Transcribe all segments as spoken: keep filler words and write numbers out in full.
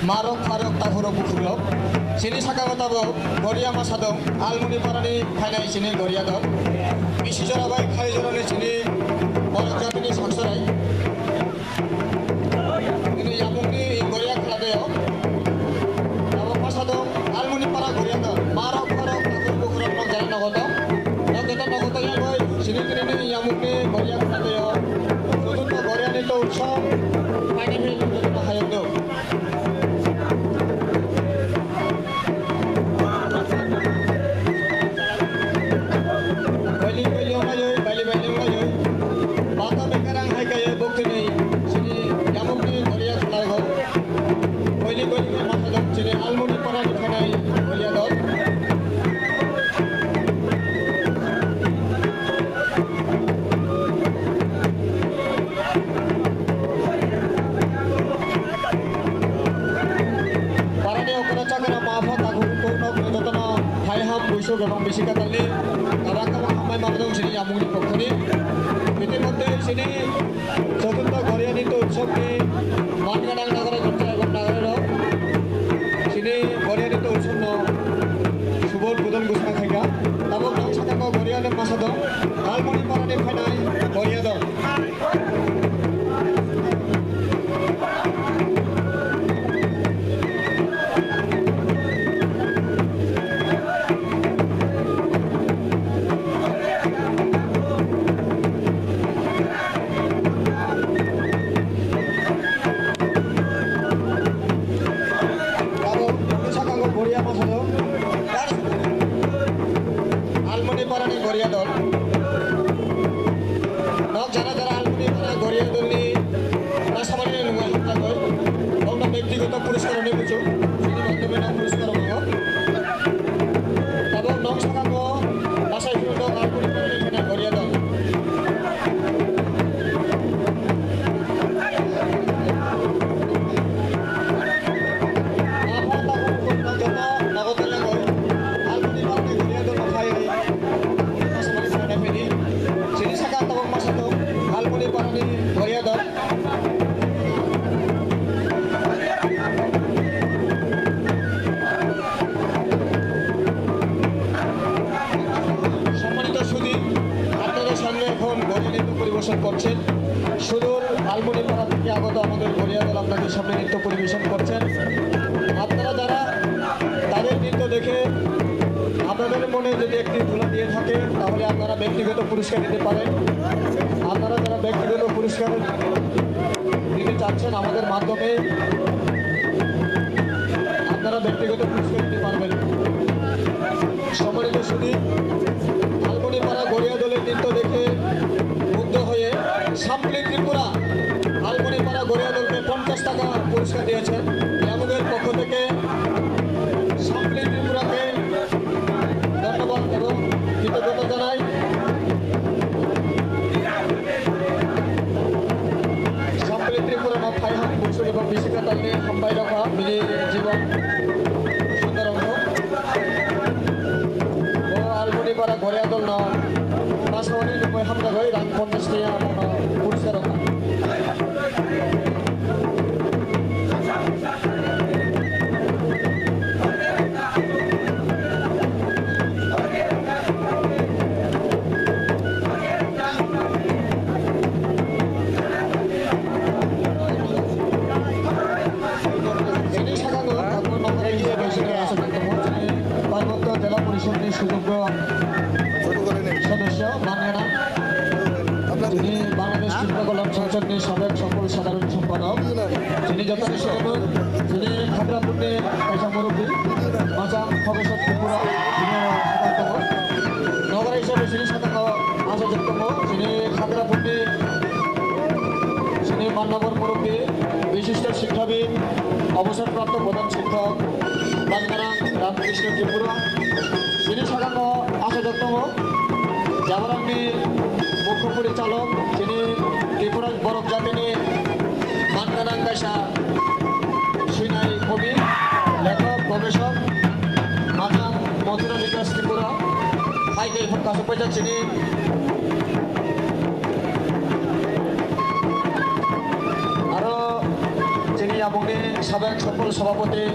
Marok pharok takhurok bukhurok. Chini saka o tabok Goria masa dong, Almoni parani phainai chini Goria dol. Bisi jora bai khai jora ni chini borok jatini saksorai. Ini yamungni Goria khwlade o. Tabok masa dong, Almoni para Goria dol. Marok pharok takhurok bukhurok nok jana nogo dong. Nok jana nogo dong yang bai chini tini ni yamungni Goria khwlade o. Jotono Goria ni to utsav, phainai phainai jotono hayok dong. Baili baili wnglaiwi, baili baili wnglaiwi. Bata bekarang hai kaiwi buktini chini yamukni Goria khlaigo. Baili baili khe masa dok chini Almoni parani phainai Goria dok. Parani okra chakra ma pha takhuk bukhuk nok jotono hai ham buisuk ebong bisi katalni kabang kabang hambai mano dong chini yamungni pokhoni. Itimodhye chini choturtho Goria Nitya Utsavni man gwnang nagaraj goncha ebong nagaraj rok chini Goria Nitya Utsavno subodbodon gosna khaikha. Tabok nok sakao Goria dol masa dong, Almoni parani phainai Goria dol. Abo bwskango Goria masa dong. Almoni parani Goria dol. Nok jara jara Almoni para Goria dolni nasamani nungwi hamjakgwi. Bongno bektigoto puriskar hwnwi bujo. Chini maddhome nok puriskar wngo. Tabok nok sakao bachai phuru dok Almoni parani khena Goria dol. সম্মানিত সুধী, আপনাদের সামনে এখন গজনৃত্য পরিবেশন করছেন সুদূর আলমনিপাড়া থেকে আগত আমাদের গরিয়া দল আপনাদের সামনে নৃত্য পরিবেশন করছেন। আপনারা যারা তাদের নৃত্য দেখে আপনাদের মনে যদি একটি ধুলা দিয়ে থাকে, তাহলে আপনারা ব্যক্তিগত পুরস্কার নিতে পারেন। আপনারা যারা ব্যক্তিগত পুরস্কার নিতে চাচ্ছেন আমাদের মাধ্যমে, আপনারা ব্যক্তিগত পুরস্কার নিতে পারবেন। সম্মানিত সুধী, আলমনিপাড়া গড়িয়া দলের নৃত্য দেখে মুগ্ধ হয়ে সাম্প্লি ত্রিপুরা আলমনিপাড়া গড়িয়া দলকে পঞ্চাশ টাকা পুরস্কার দিয়েছেন। ইয়ামুগের পক্ষ থেকে সাম্প্লি ত্রিপুরাকে ধন্যবাদ এবং কৃতজ্ঞতা জানাই। Sampli Tripura no phai hwn buisuk eba bisi katalni hambai rok ha bini jibon sundor wngkha. Bo Almoni para Goria dol no nasawani nukui hamjagwi rang ponchash tiya abono pursa rok. Parbatya Jela Porishod ni sujogyo sodosyo, manganang. Tini Bangladesh Tripura Kolyan Sanchod ni sabek sokol sadharon sompadok. Tini joto ni sogwi, tini Khadrapur ni kaisa murubbi, Machang Khogeshwar Tripura, tini aro sakang tongo. Nogara hisabe tini sakang o achajak tongo, tini Khadrapur ni tini mannabor murubbi, bishisto shikkhabid, obosor prapto prodhan shikkok, Banglarang Ramkrishna Tripura. Tini sakang o achajak tongo. Jabarangni mukho porichalok, chini Tripura borok jatini man gwnang kaisa swinai kobi, lekhok, gobesok, Machang Mathura Vikas Tripura, hai khe phone kasuk paijak chini. Aro chini Tabukni sabek sopul sabapoti,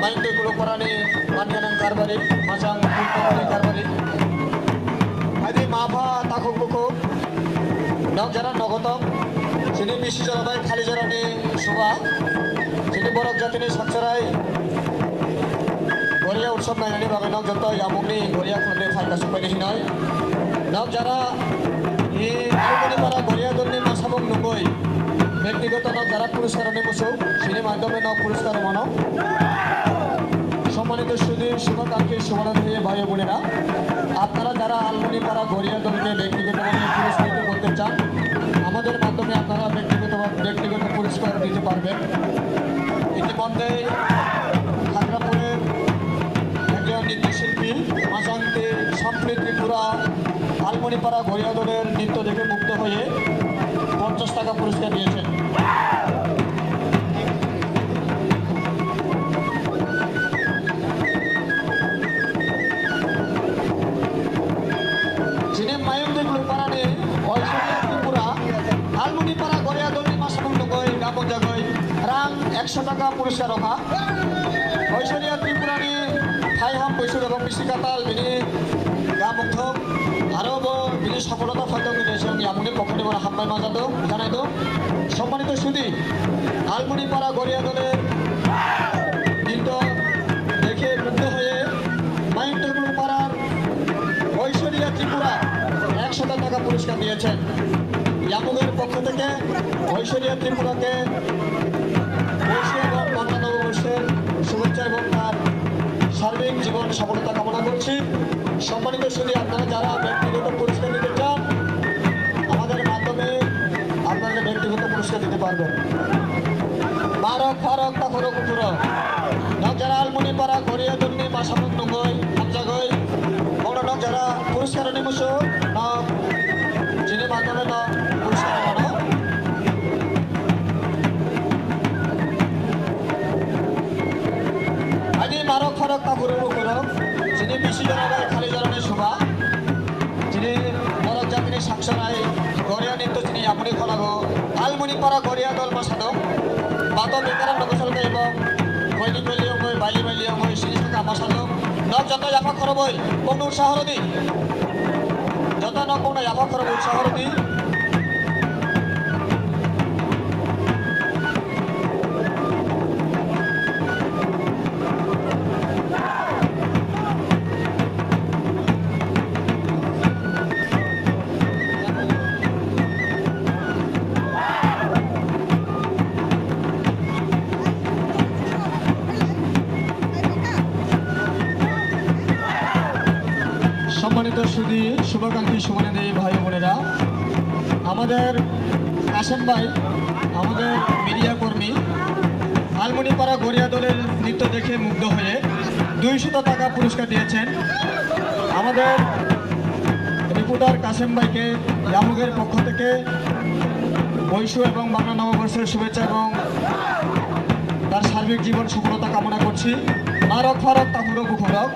Maindui Gulukparani manganang karbari, Majang Gulukparani karbari. Adi mapha takhuk bukhuk, nok jara nogotok, chini bisi jora bai khali jorani suba, chini borok jatini saksarai, Goria utsob nainani bagwi nok joto yamungni Goria khulumni phaika supaini hinoi. Nok jara i Almoni para Goria dolni masamung nungoi. Bektigoto nok jara puroskar rwni muchung, sini madhyome nok puroskar rwmano. সম্মানিত সুধী, শুভাকাঙ্ক্ষী, শুভানুধ্যায়ী ভাই বোনেরা, আপনারা যারা আলমনিপাড়া গড়িয়া দলকে ব্যক্তিগতভাবে পুরস্কৃত করতে চান, আমাদের মাধ্যমে আপনারা ব্যক্তিগতভাবে, ব্যক্তিগত পুরস্কার দিতে পারবেন। ইতিমধ্যেই খাগড়াপুরের একজন নৃত্যশিল্পী মাসান্তি সম্প্রীতি ত্রিপুরা আলমনিপাড়া গড়িয়া দলের নৃত্য দেখে মুগ্ধ হয়ে পঞ্চাশ টাকা পুরস্কার দিয়েছেন। Chini Mayung Diklu parani Oisoria Tripura, Almuni para Goria dolni masamung nugoi gabon jagoi rang ekso taka puruskar rokha. Oisoria Tripurani phaiham boisuk ebong bisi katal bini gabon thok aro bo bini sofolota phaitong bini song yamuni pokhoni bono hambai majado janai do. সম্মানিত সুধী, আলমনি পাড়া গড়িয়া দলের নৃত্য দেখে মুগ্ধ হয়ে মাইন্টুগুল পাড়ার ঐশ্বরিয়া ত্রিপুরা একশো টাকা পুরস্কার দিয়েছেন। ইয়ামুগের পক্ষ থেকে ঐশ্বরিয়া ত্রিপুরাকে বৈশী এবং বাংলা নববর্ষের শুভেচ্ছা এবং তার সার্বিক জীবন সফলতা কামনা করছি। সম্মানিত সুধী, আপনারা যারা ব্যক্তিগত পুরস্কার নিতে চান, আমাদের মাধ্যমে আপনারা ব্যক্তিগত পুরস্কার দিতে পারবেন। Marok pharok takhurok bukhurok, nok jara Almuni para Goria dolni masamung nungoi hamjagoi, bono nok jara puruskar ni musu nok chini madhyome nok puruskar mano. Ani marok pharok takhurok bukhurok, chini bisi jora bai khali jorani suba. Chini borok jatini saksanai Goria nitto chini yapuni kholago Almuni para Goria dol masadok. Bato bekaran nokosal kaibo koini koili ongoi baili baili ongoi sini saka masadok. Nok joto yapha khoroboi bongno utsaho rodi. Joto nok bongno yapha khoroboi utsaho rodi. সম্মানিত সুধী, শুভাকাঙ্ক্ষী, শুভানুধ্যায়ী ভাই বোনেরা, আমাদের কাসেম ভাই, আমাদের মিডিয়া কর্মী, আলমনিপাড়া গড়িয়া দলের নৃত্য দেখে মুগ্ধ হয়ে দুইশত টাকা পুরস্কার দিয়েছেন। আমাদের রিপোর্টার কাসেম ভাইকে ইয়ামুগের পক্ষ থেকে বৈশু এবং বাংলা নববর্ষের শুভেচ্ছা এবং তার সার্বিক জীবন সফলতা কামনা করছি। Marok pharok takhurok bukhurok,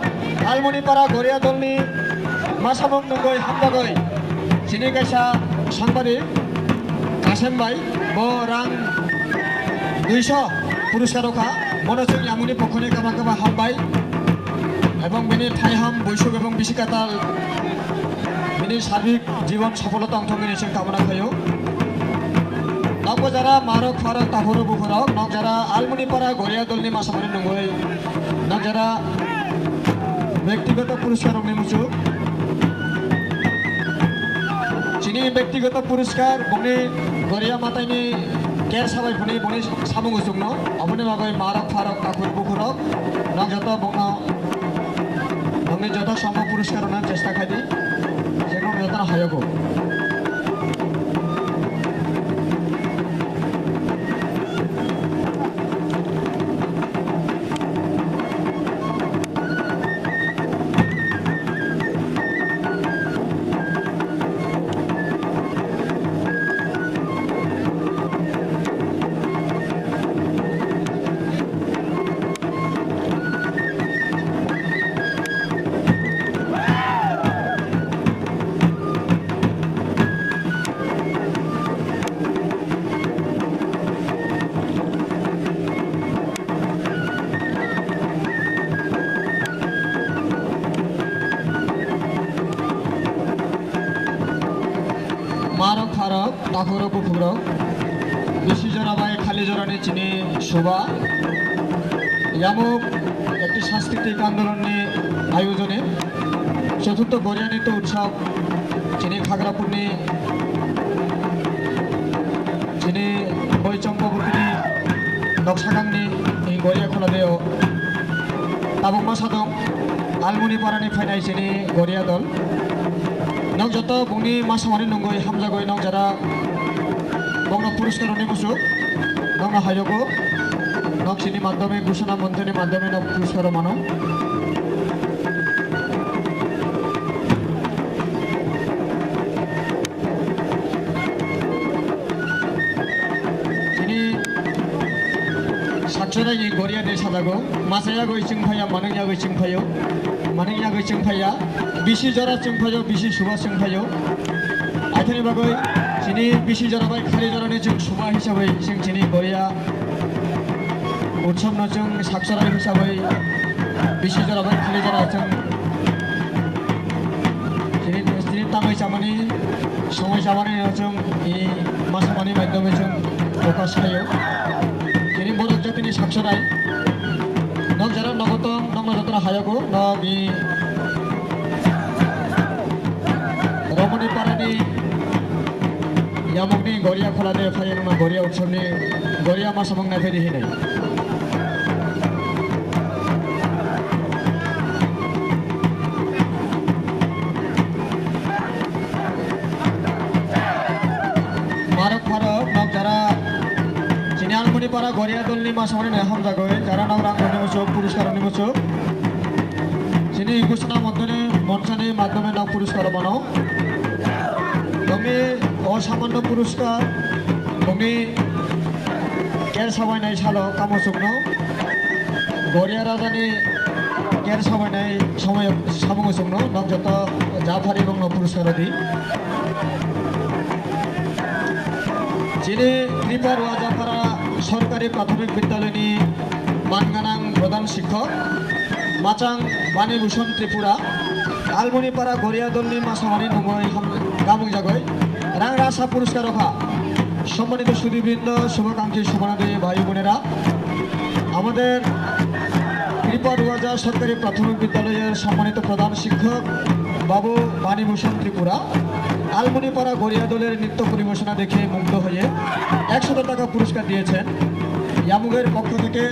Almoni para Goria dolni masamung nugoi hamjagoi chini kaisa sangbadik Kasem bai, bo rang duiso puruskar rokha, bono chwng yamuni pokhoni kama kama hambai, ebong bini thaiham boisuk ebong bisi katal bini sarbik jibon sopholota wngthok hini chwng kamona khaio. Nokbo jara marok pharok takhurok bukhurok, nok jara Almoni para Goria dolni masamani nungwi, nok jara bektigoto puruskar rokni muchuk. Chini bektigoto puruskar bongni Goria mataini ker sabai phunwi bongni samung uchukno, oboni bagwi marok pharok takhur bukhurok, nok joto bongno Nokni joto sambo puriskar rwna chesta khaidi, jekno jotono hayogo. Bisi jora bai khali jorani chini suba. Yamuk ekti sanskriti andolonni ayojone choturtho Goriya Nritto Utsav chini Khagrapurni chini Boi Chompabotini noksagangni Goriya Khola deo tabuk masa dong. Almoni parani phainai chini Goriya dol. Nok joto bungni masamani nungwi hamjagwi nok jara bongno puruskar rwni muchuk. Nokno hayogo. Nok chini madhyome, gusana monthoni madhyome nok puruskar mano. Chini sakchara ni Goriya de sajago, masa yagoi chwng phaiya, manung yagoi chwng phaio, manung yagoi chwng phaiya, bisi jora chwng phaio, bisi suba chwng phaio. Aithani bagoi chini bisi jora bai khali jora ni chwng suba hisabai chwng chini Goriya Utsabno chwng sakchara hisabai bisi jora bai khali jora chwng chini, chini tangwi chamani, songwi chamani no chwng i masamani maidhyome chwng prokash khaio. Chini borok jatini sakchara nok jara nogo tong, nokno jotono hayogo, nok i Romoni parani yamukni Goriya Khola de phaiya nungna Goriya Utsabni Goriya masamung nai phaidi hinwi. Marok pharok nok jara chini Almoni para Goriya dolni masamani nai hamjagoi, jara nok rang rwni muchuk, puruskar rwni muchuk. Chini gusana monthoni monsani madhyome nok puruskar mano. Tongni o samanno puruskar bongni ker sabainai salo kamo chukno Goriya rajani ker sabainai somoyo samungo chukno nok joto japhari bongno puruskar di. Chini Tripura Rajapara Sorkari Prathomik Bidyaloyni manganang pradhan shikhok Machang Bani Bhushan Tripura, Almoni para Goriya dolni masamani nungwi ham-, gamung jagoi rang rasa puruskar rokha. সম্মানিত সুধীবৃন্দ, শুভাকাঙ্ক্ষী, শুভানুধ্যায়ী ভাই বোনেরা, আমাদের কৃপা রুয়াজা সরকারি প্রাথমিক বিদ্যালয়ের সম্মানিত প্রধান শিক্ষক বাবু বাণীভূষণ ত্রিপুরা আলমনিপাড়া গড়িয়া দলের নৃত্য পরিবেশনা দেখে মুগ্ধ হয়ে একশত টাকা পুরস্কার দিয়েছেন। ইয়ামুগের পক্ষ থেকে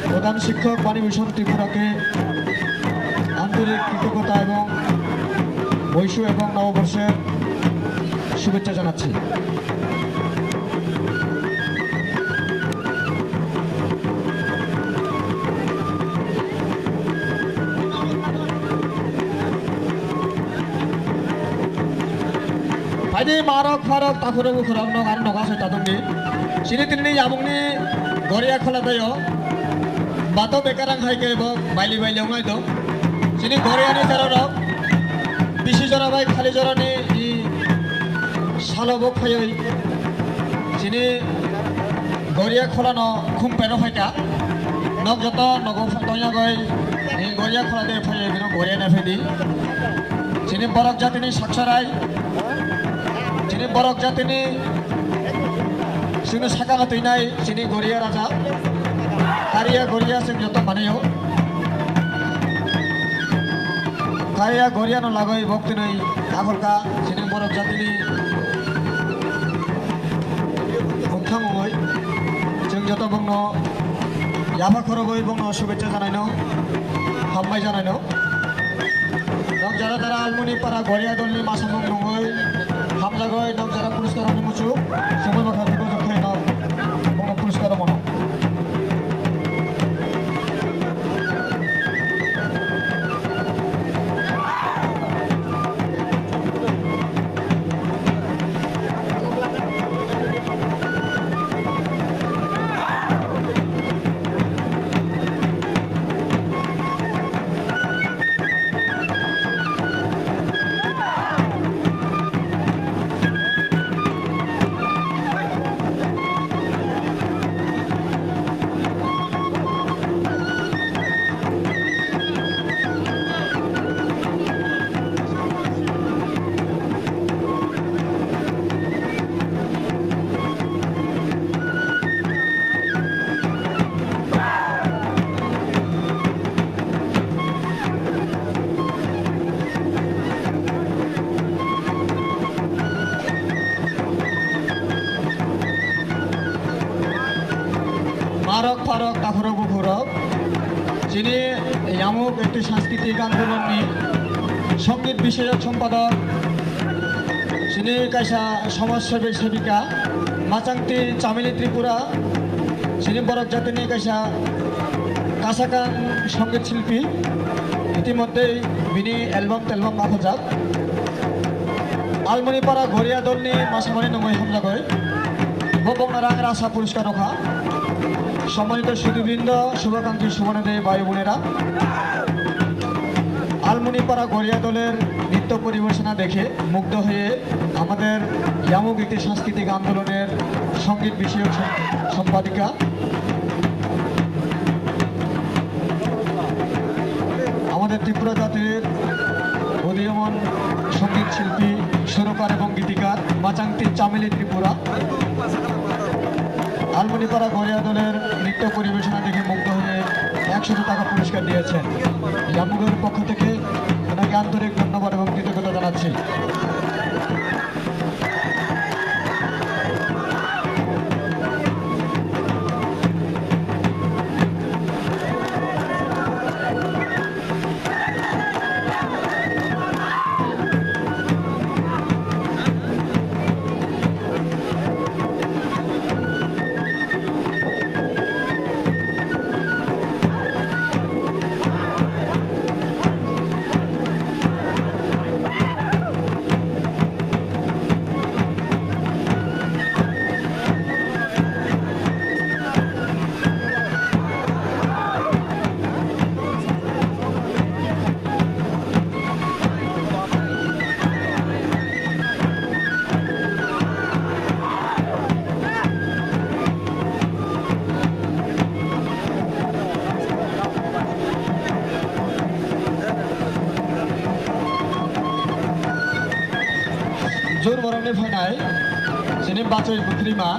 প্রধান শিক্ষক বাণীভূষণ ত্রিপুরাকে আন্তরিক কৃতজ্ঞতা এবং বৈশু এবং নববর্ষের শুভেচ্ছা জানাচ্ছি। Phaidi marok pharok takhurok bukhurok nok ani nogo asai tatongdi. Chini tinini yamungni Goriya Khola taio. Bato bekarang hai khe bo baili baili wngnai tong. Chini Goriyani jorarok bisi jora bai khali jorani i salo bo phaiwi chini Goriya Kholano khum pero phaikha. Nok joto nogo pha-, tongya goi, eh, Goriya Khola de phaiya, bino Goriya nai phaidi. Chini borok jatini saksarai, chini borok jatini chini sakano twinai, chini Goriya raja. Kariya Goriya chwng joto manayo. Kariya Goriya no lagoi bok twnwi akhol kha, chini borok jatini Bwkha mungwi chwng joto bongno yapha khorogwi bongno shubechcha janaino, hambai janaino. Nok jara jara almuni para Goriya dolni masamung nungwi hamjagwi nok jara puruskar rokni muchuk chumui bwkha bwkha jokhe nok bongno puruskar rok mano. Khorok bukhorok, chini Yamuk ekti sanskriti andolonni songit bishoyok sompadok, chini kaisa somaj sebi-, sebika, Machangti Chamili Tripura, chini borok jatini kaisa kasakan songit silpi, itimodhei bini album telbum makhojak. Almonipara Goria dolni masamani nungwi hamjagwi. Bo bokno rang rasa puriskar rokha. সম্মানিত সুধীবৃন্দ, শুভাকাঙ্ক্ষী শুভনেদে ভাই বোনেরা, আলমনিপাড়া গড়িয়া দলের নৃত্য পরিবেশনা দেখে মুগ্ধ হয়ে আমাদের ইয়ামুক একটি সাংস্কৃতিক আন্দোলনের সঙ্গীত বিষয়ক সম-, সম্পাদিকা, আমাদের ত্রিপুরা জাতির উদীয়মান সঙ্গীত শিল্পী, সুরকার এবং গীতিকার মাচাংতি চামেলি ত্রিপুরা আলমনিপাড়া গড়িয়া দলের নৃত্য পরিবেশনা দেখে মুগ্ধ হয়ে একশো টাকা পুরস্কার দিয়েছেন। ইয়ামুগের পক্ষ থেকে ওনাকে আন্তরিক ধন্যবাদ এবং কৃতজ্ঞতা জানাচ্ছি। Jur borokni phainai chini bachoi bwkhrima,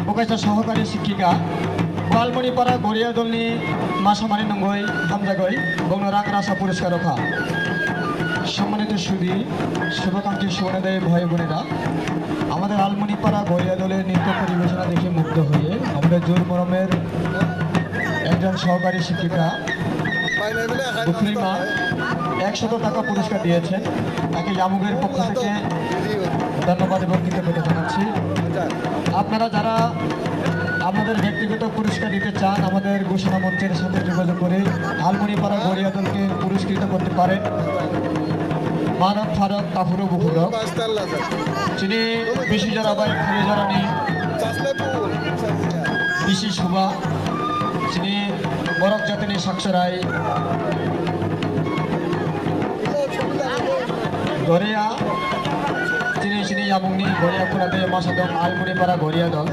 bo kaisa sohokari sikika, Balmonipara Goria dolni masamani nungwi hamjagwi bongno rang rasa puriskar rokha. সম্মানিত সুধী, শুভাকাঙ্ক্ষী শুভনেদে ভাই বোনেরা, আমাদের আলমনিপাড়া গড়িয়া দলের নৃত্য পরিবেশনা দেখে মুগ্ধ হয়ে আমরা জোর মরমের একজন সহকারী শিক্ষিকা বুকলিমা একশত টাকা পুরস্কার দিয়েছেন। তাকে ইয়ামুগের পক্ষ থেকে ধন্যবাদ এবং কৃতজ্ঞতা জানাচ্ছি। আপনারা যারা আমাদের ব্যক্তিগত পুরস্কার দিতে চান, আমাদের ঘোষণা মঞ্চের সাথে যোগাযোগ করে আলমনিপাড়া গড়িয়া দলকে পুরস্কৃত করতে পারেন। Manok pharok taphuru buphurok. Chini bisi jora bai khali jorani bisi suba. Chini borok jatini saksarai. Goria. Chini chini yamungni Goria khuna de masa dong Almuni para Goria dol.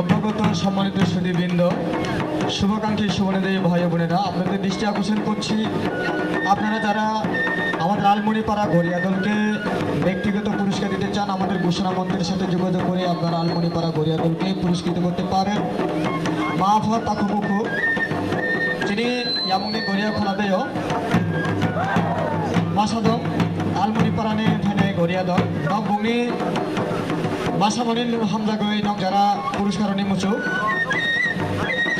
অভ্যাগত সম্মানিত সুধীবৃন্দ, শুভাকাঙ্ক্ষী শুভনেদী ভাই বোনেরা, আপনাদের দৃষ্টি আকর্ষণ করছি, আপনারা যারা আমাদের আলমনিপাড়া গড়িয়া দলকে ব্যক্তিগত পুরস্কার দিতে চান, আমাদের ঘোষণা মঞ্চের সাথে যোগাযোগ করে আপনারা আলমনিপাড়া গড়িয়া দলকে পুরস্কৃত করতে পারেন। Mapha takhumukhu chini yamungni Goria khuna deo masa dong. Almoni parani phainai Goria dol. Nok bungni masamani hamjagwi nok jara puruskar rwni muchuk.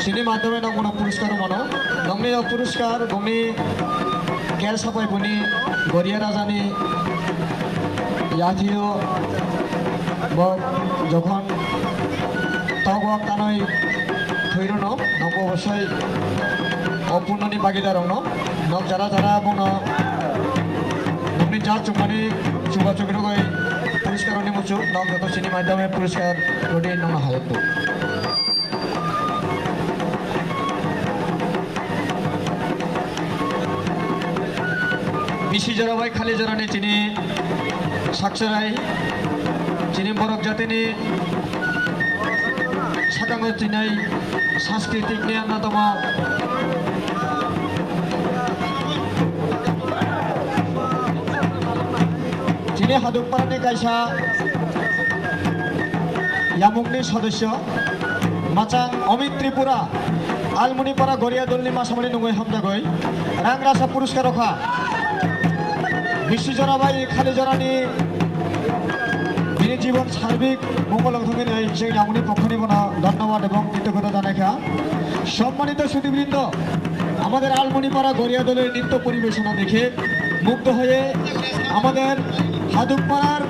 Chini madhyome nok bono puruskar mano. Nokni o puruskar bungni kel sapai buni Goria rajani yathio bo jokhon tok o kanwi thwi rwno, nok bo obosoi o punoni bagidar rokno. Nok jara jara bono nokni jar chukmani chuba chukirogwi poriskar rwni muchuk, nok joto chini madhyome poriskar rwdi nokno hayokbo. Bisi jora bai khali jorani chini saksarai, chini borok jatini sakango thinai sanskriti ni anna tamo. Chini Hadukparani kaisa yamungni sodosyo, Machang Amit Tripura, Almunipara Goria dolni masamani nungwi hamjagwi rang rasa puruskar rokha. Bisi jora bai khali jorani bini jibon sarbik mongol wngthoknai chwng yamungni pokhoni bono dhonnobad ebong kritogota janaikha. সম্মানিত সুধীবৃন্দ, আমাদের আলমনিপাড়া গড়িয়া দলের নৃত্য পরিবেশনা দেখে মুগ্ধ হয়ে আমাদের হাদুকপাড়ার